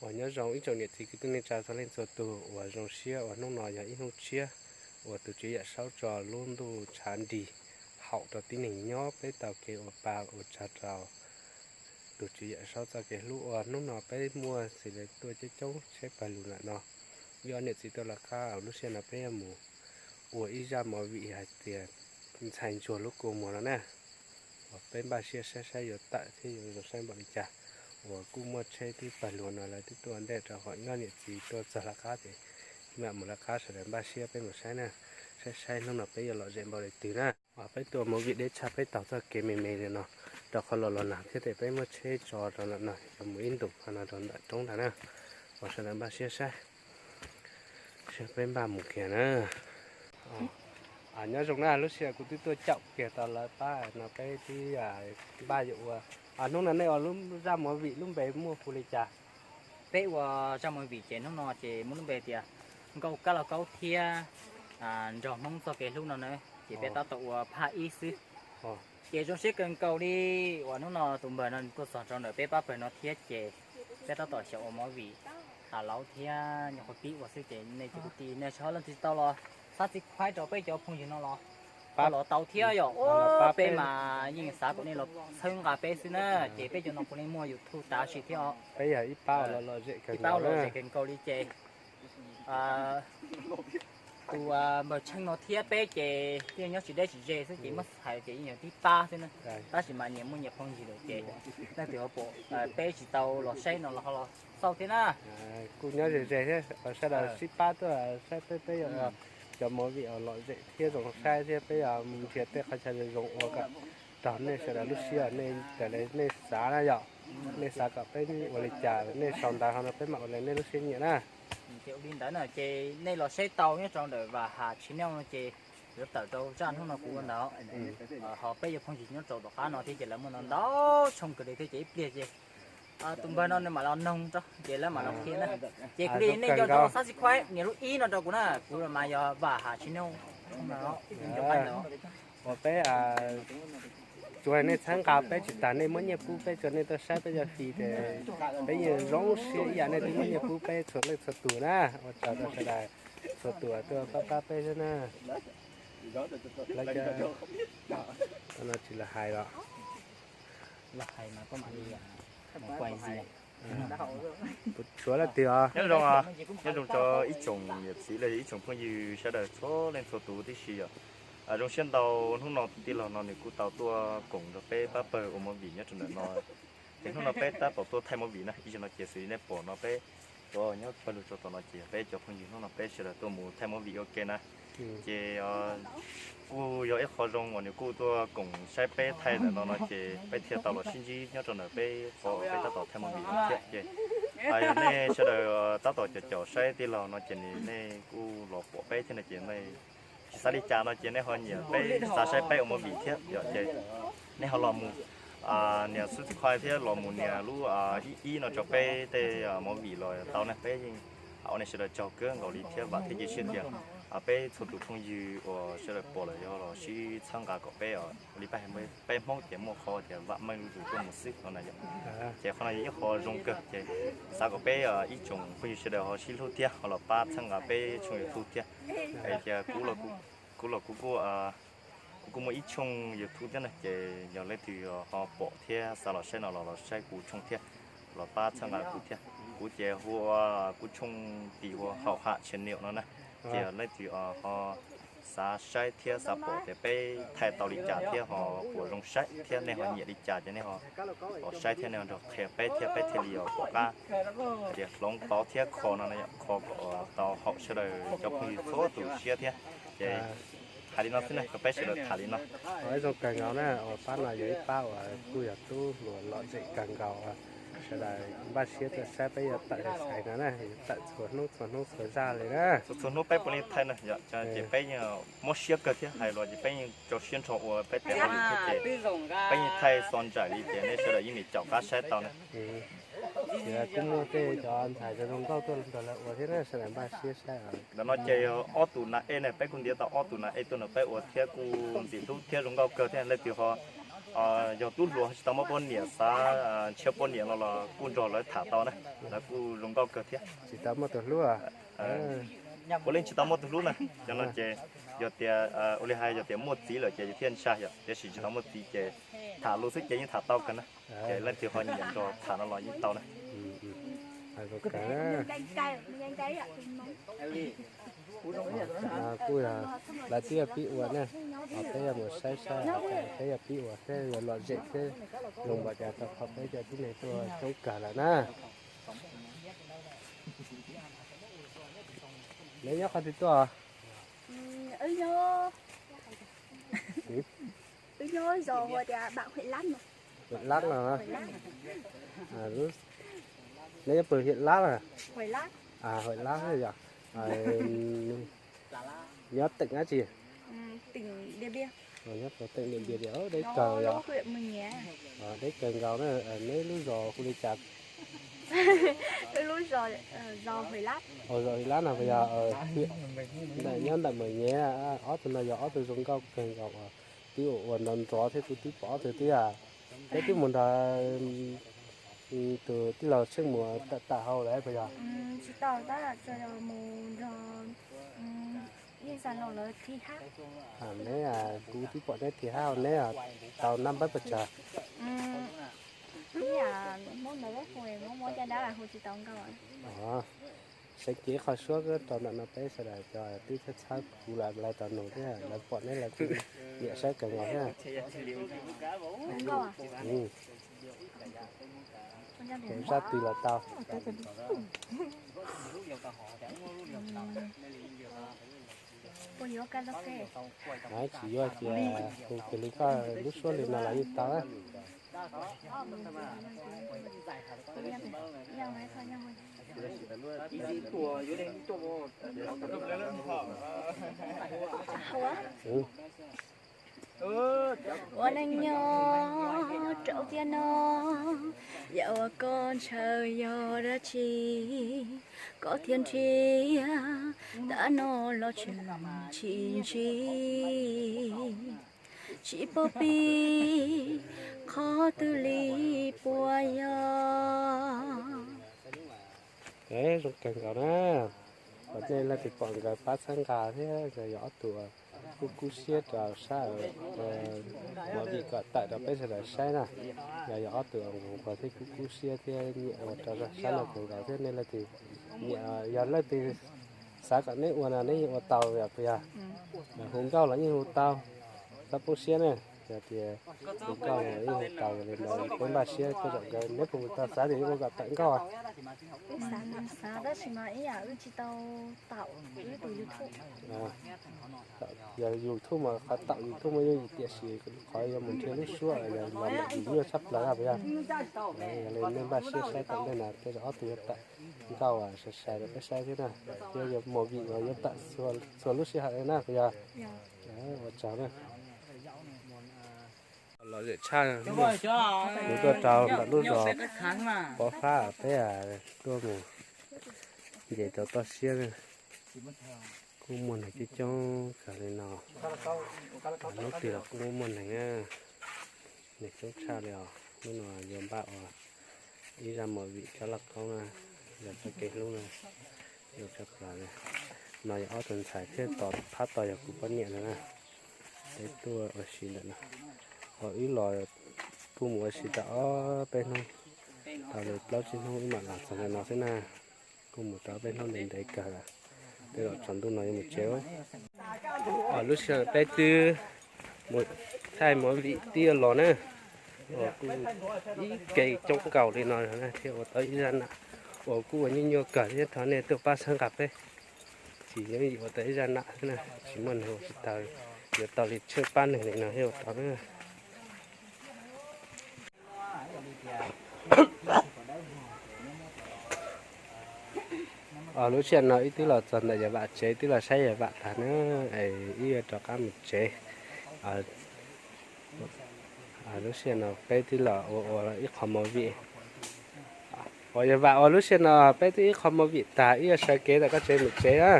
Uas nyob zoo ib tsoom niam txiv kwv tij neej tsa txhua leej txhua tus uas zoo siab uas hnub no yog ib hnub tshiab uas tus Tswv Yawm Saub tso lub ntuj tshav nrig haum rau tib neeg nyob peb tau kev ua pa ua tsaug rau tus Tswv Yawm Saub txoj kev hlub uas hnub no peb muaj xws li tuaj coob coob saib pawg lug ntawm no. Yog niam txiv tuaj lawv qab lub sij hawm no peb yuav mus ua ib zaj movie hais tias ntxhais ntsuag lub kua muag no na. Uas peb npaj siab saib saib yuav tawm thiab yuav zoo saib npaum li cas. Uas kuj muaj tsheb twb pawg lug no lawv twb tuaj ntej rau qhov nyob niam txiv tuaj txog lawv qab ces mam mus lawv qab sawv daws npaj siab peb mus saib na. Saib saib hnub no peb yuav lom zem npaum li twg na. Uas peb tuaj movie deb tshaj peb taug txoj kev me me li no rau qhov los los nag thiab ces peb muab tsheb tso rau ntawm no yuav mus ib ntus qhov no rau ntawm roob ntag na. Uas sawv daws npaj siab saib, saib peb npaj mus kiag na. Nyob zoo na, lub sij hawm kuv twb tuaj caum kiag tau lawv pab no peb twb npaj yuav ua. Hnub no nej ua lub zaj movie lub npe muaj hu li cas? Peb ua zaj movie ces hnub no ces muaj lub npe tias Nkauj Kab Lauj Kaub thiab Nraug Hmoob txoj kev hlub no na, ces peb tab tom ua phaj ib xwb. Ces zoo siab kawg nkaus li uas hnub no tus npawg no tuaj txog rau ntawm peb pab pawg no thiab ces peb tab tom xyaum ua movie. Laus thiab nyuam qhuav pib ua xwb ces nej cov kwv tij nej sawv daws leej twg tsis tau los subscribe rau peb cov phooj ywg no los, los tau thiab yom. Peb mas yeej xav kom nej los txhawb nqa peb xwb na, ces peb cov no puav leej muaj YouTube tam sim thiab os. Peb yog ib pab los lom zem kawg nkaus li ces tus npawg Tsheej no thiab peb ces yeej nyob tsis deb tsis ze xwb ces muab hais ces yeej yog tib pab xwb na. Tab sis mas nyias muaj nyias phooj ywg lawm ces leej twg ho pom peb tsis tau los saib no los ho los xauj thiab na. Kuj nyob ze ze thiab, sawv daws sib pab tuaj saib peb, peb yuav cov movie lom zem thiab zoo saib thiab peb yuav mus nrhiav tej qhov chaw zoo zoo ua kom raug nej sawv daws lub siab, nej raws li nej xav na yom. Nej xav kom peb ua li cas nej sau ntawv ho no peb mam ua li nej lub siab nyiam na. Ces ua li ntawd na ces nej los saib tau nyob rau ntawm Vam Has channel no ces yuav tawm rau zaj hnub no kuv ua ntawd. Ho peb yuav phooj ywg nyob rau tom qab no thiab ces lawv muaj ntau ntau tshooj kawg li thiab ces ib pliag ces tus npawg no nws mam los noog rau ces lawv mam los qhia na. Ces kuv li nej nco ntsoov subscribe nias lub ib no rau kuv na, kuv mas yog Vam Has channel no. Uas peb tsuas nej txhawb nqa peb tsis tas, nej muab nyiaj pub peb tsuas nej tuaj saib peb cov fij ces peb yeej zoo siab ib yam nej twb muab nyiaj pub peb txhua leej txhua tus na. Ua tsaug rau sawv daws txhua tus tuaj pab pab peb xwb na. Lawv cov no tsis los hais los, los hais mas koj mam li, tshuav leej twg os. Nyob zoo, nyob zoo rau ib tsoom niam txiv los yog ib tsoom phooj ywg sawv daws txhua leej txhua tus tib si yom. Zoo siab ntau, hnub no tus tij laug no nws kuj tau tuaj koom nrog peb pab pawg ua movie nyob rau ntawm no. Ces hnub no peb tab tom tuaj thaij movie na, ib zaug no ces xws li nej pom no peb uas nyob pawg lug rau tom no ces peb cov phooj ywg hnub no peb sawv daws tuaj mus thaij movie ua ke na. Ces kuj yog ib qho zoo uas nws kuj tuaj koom saib peb thaij ntawm no no ces peb thiaj tau los sib ntsib nyob rau ntawm peb qhov peb tab tom thaij movie no thiab ces yog nej sawv daws tab tom caum caum saib tij laug no ces nej kuj los pom peb thiab no ces nej tsis xav li cas no ces nej ho nyiam peb, xav saib peb ua movie thiab yom ces nej ho los mus nias subscribe thiab los mus nias lub ib ib no rau peb tej movie los tau ne. Peb yeej ua nej sawv daws tsaug kawg nkaus li thiab vam thiab cia siab tias peb txhua tus phooj ywg uas sawv daws pom lawm yog los sib txhawb nqa kom peb ua li peb Hmoob ces muaj qhov tias vam meej lub zog tuaj mus xwb no na yom. Ces qhov no yog ib qho zoo kawg ces xav kom peb ib tsoom phooj ywg sawv daws ho sib hlub thiab ho los pab txhawb nqa peb tshooj YouTube thiab. Hais tias kuv los kuv kuj, kuv kuj muaj ib tshooj YouTube thiab na ces yog leej twg ho pom thiab xav los saib no los los saib kuv tshooj thiab, los pab txhawb nqa kuv thiab. Kuv ces hu ua kuv tshooj tis hu ua Hauv Ham Channel no na. Ces yog leej twg ho xav saib thiab xav pom tias peb thaij tau li cas thiab ho puas zoo saib thiab nej ho nyiam li cas ces nej ho los saib thiab nej ho nrog qhia peb thiab peb thiaj li pom qab hais tias hloov pauv thiab kho no kho kom tau haum sawv daws cov phooj ywg txhua tus siab thiab. Ces hais li no xwb na, rau peb sawv daws tham li no. Ua ib zoo kawg nkaus na, uas pab no yog ib pab uas kuj yog tub hluas lom zem kawg nkaus, sawv daws npaj siab tuaj saib peb yuav tawm xais no na, yuav tawm txhua hnub txhua hnub txhua zaj li na. Txhua txhua hnub peb puav leej thaij na yom, ces peb yeej mob siab kawg thiab hais los ces peb yeej rau siab nrho ua peb tes ua li thiab ces peb yeej thaij xo nraim li ces nej sawv daws yeej nim caum qab saib tau na. Kuj muaj tej cov ntxhais zoo nkauj tuaj nrog lawv ua thiab na, sawv daws npaj siab saib. Ntawm no ces ob tus nas ej na, peb kuj ntiav tau ob tus nas ej tuaj nrog peb ua thiab kuj ntxim hlub thiab zoo nkauj kawg thiab. Leej twg ho Yog tub hluas tsis tau muaj poj niam, xav ntshiab poj niam no los kuj nrog lawv tham tau na, lawv kuj zoo nkauj kawg thiab. Tsis tau muaj tus hlub. Puav leej tsis tau muaj tus hlub na. Cov no ces yog tias ua li hais yog tias muaj txiv lawm ces thiaj ntshai yom, tiam sis tsis tau muaj txiv ces tham lus xwb ces yeej tham tau kawg na. Ces leej twg ho nyiam nrog tham no los yeej tau na. Kuj yog lawv twb yog pib ua na, peb yog pib ua thiab, peb yog pib ua thiab yog lom zem thiab, zoo npaum cas tau qhov peb cov tib neeg tuaj coob kawg lawm na. Neb nyob qhov twg tuaj? Wb nyob zos hu tias Hwm Lab no. Neb nyob pem Hwm Lab? Hwm Lab yog nyob teem dab tsi? Nyob teem Diam Npias, deb kawg yog, deb kawg nkaus na. Neb lub zos hu li cas? Zos Hwm Lab no puas yog nyob ntawm Mawm Nyem? Ob tug no yog ob tug zoo nkauj kawg nkaus uas twb ua nrov nrov thiab kuv twb pom ob tug twb, peb twb mus nrog tus tij laug Tsheej mus tawm tawm hauv lawm puas yog? Tsis tau, tab mus nrog Yeej Xas Laus lawv thib hab. Neb, kuv twb pom neb thib hab, neb tau nab npawb pes tsawg? Ib yam Hmoob ntawd hu, Hmoob muab caj dab hu tsis tau nkauj. Seev kiag qhov suab rau ntawm no peb sawv daws cov twb txhawb txhawb kuv lawv rov nug thiab, lawv pom neb lawv kuj nyiam saib kawg nkaus thiab. Tus zaj twg los tau. Tsis yuav ces hu kiag li koj lub suab li no los yeej tau. Ua neej nyob rau tiam no, yam uas koj ntshaw yog dab tsi, koj thiaj nrhiav tag no los tseem tsis ntsib. Tsis paub pib qhov twg li puas yog. Zoo kawg nkaus na, kom nej leej twg pom nkawd pab txhawb nqa thiab, nkawd yog ob tug kub kub siab rau sab, ua vim kom tawm rau peb sawv daws saib na. Nkawd yog ob tug nquag thiab kub kub siab thiab nyiam ua rau sab no kawg nkaus thiab. Nej leej twg nyiam, yog leej twg xav kom neb ua no neb yeej ua tau yom, puas yog? Hu nkauj los yeej hu tau, txhob poob siab na. Yog tias hu nkauj los yeej hu tau, yog li ntawd peb npaj siab tej zaum nkawd neb puas tau xav tias yuav ua kom tawm nkauj. Xav tab sis mas ib yam wb tsis tau taum wb tus YouTube. Yog YouTube mas qhov taum YouTube mas yooj yim, tiam sis qhov yuav mus nrhiav lub suab yog los ntawm vim nyuaj tshaj plaws puas yog? Yog li nej npaj siab saib tom ntej no tej zaum ob tug yuav tawm nkauj sai sai rau peb saib thiab na, thiab yuav movie uas yuav tawm txhua lub sij hawm li na puas yog? Ua tsaug na. Lom zem tshaj, kuv tuaj rau ntawm lub zos Pov Fab peb tuaj mus nce rau toj siab na. Kuj muaj neeg coob coob kawg li no. Hnub twg los kuj muaj neeg, neeg coob tshaj li os. Hnub no yuav npaj ua ib zaj movie tsob laj koob na, yog txoj kev hlub na, zoo tshaj plaws li. No yog ob tug ntxhais thiab tos phab tos yog kuv poj niam ntag na. Peb tuaj ua si ntawm no, ho wb los kuj mus ua si tau ob peb hnub, tau li plaub tsib hnub wb mam los txog ntawm no xwb na. Kuj mus tau ob peb hnub ntev ntev kawg lawm, tej zaum tsaus ntuj no yuav mus tsev. Lub sij hawm peb twb mus thaij movie twb yuav los na, uas kuj ib ke coob nkaus li no thiaj ua tau ib zaj nam, uas kuj ua nyuaj nyuaj kawg thiab thov nej tuaj pab txhawb nqa peb. Tsis yooj yim ua tau ib zaj nam xwb na, tsis muaj neeg ua tsis tau, yuav tau li tsheej pab neeg li no thiaj ua tau na. Lub sij hawm no wb twb los txog ntawm Yawg Vam tsev, twb los saib Yawg Vam tag na, es wb yuav rov qab mus tsev. Lub sij hawm no peb twb los ua ua ib qho movie. Uas Yawg Vam, ua lub sij hawm no peb twb ib qho movie tag, wb yuav sawv kev ntawm koj tsev mus tsev na.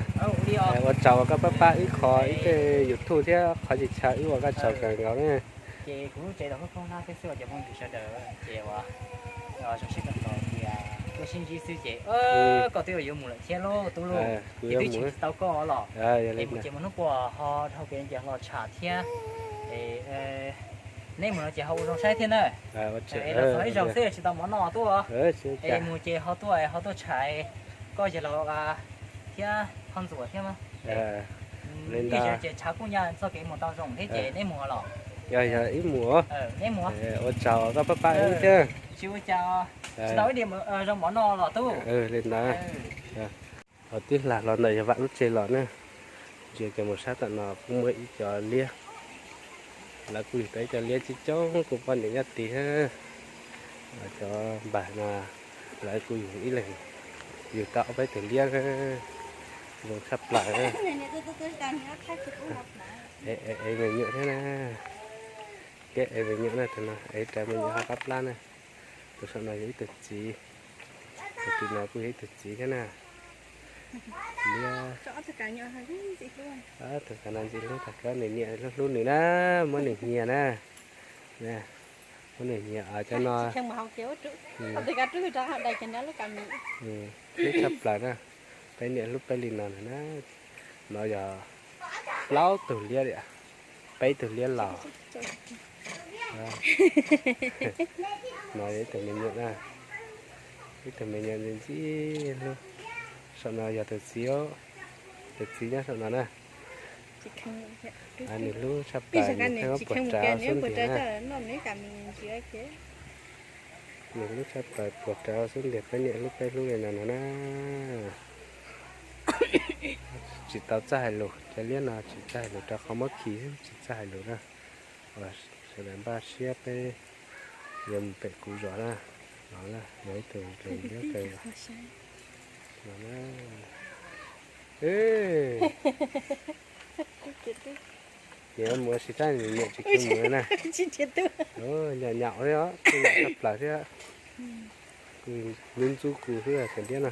Ua tsaug uas koj pab pab wb kho ib tej YouTube thiab qhov tsis chaw, wb ua koj tsaug kawg nkaus na. Ces kuv lub tsev tau khaub khaub hlab thiab xwb os cov phooj ywg sawv daws, ces ua zoo siab kawg nkaus tias tuaj sib ntsib xwb ces koj twb yuav mus lawm thiab lauj tub lauj, ces twb tsis tau koj los. Es mus ces mus hnub puas ho dhau kev nce los tsham thiab. Es neb mus no ces ho ua zoo saib thiab na. Es los txog ib zaug xwb tsis tau mov noj tuaj, es mus ces ho tuaj ho tuaj tsham koj ces los thiab ho ntxuam thiab mas. Ib zaug ces tshav kuj nyab txoj kev mus tau zoo thiab ces neb mus los. Yog ib mus, neb mus, ua tsaug koj pab pab wb thiab. Tsis ua cas, tsis tau ib diav zoo mov noj los tub. Li ntawd. Tib hla hlo ntawm yawg Vam lub tsev los na, ntsia kiag mus sab tom no kuj muaj ib co liab. Lawv kuj yug tau ib co liab coob coob kuj poj niam nyob tid thiab. Cov npawg no lawv kuj yug ib leeg, yug tau ob peb tug liab na, zoo tshaj plaws. Ev me nyuam thiab na, thiab ev me nyuam na, tus no ev rawv me nyuam ho qab plab na. Tus saum no yog ib tug txiv, tus tim no kuj yog ib tug txiv thiab na. Liab, tus kav no ntxim hlub tag kawg, nws niam hlub hlub nws na, muab nws hnia na. Muab nws hnia cov no. Hlub tshaj plaws na, peb niam hlub peb li no na. No yog plaub tug liab li, peb tug liab los. No yog ib tug me nyuam na, ib tug me nyuam ntxim ntxim hlub. Saum no yog tus txiv, tus txiv nyob saum no na. Nws hlub tshaj plaws, nws pheej puas rawv xub ntiag na. Nws hlub tshaj plaws puas rawv xub ntiag, peb niam hlub peb hlub li no no na. Tsis tau txawj hais lus, cov liab no tsis txawj hais lus, rau qhov muab khi xwb tsis txawj hais lus na. Uas sawv daws npaj siab peb yuav mus pem kuv zos na. No yog ib tug liab kawg no na. Ces mus ua si sab nws niam tsis khiav mus na. Nyam nyam thiab, tshaj plaws thiab. Ntxub ntxub kuv xwb tus liab no.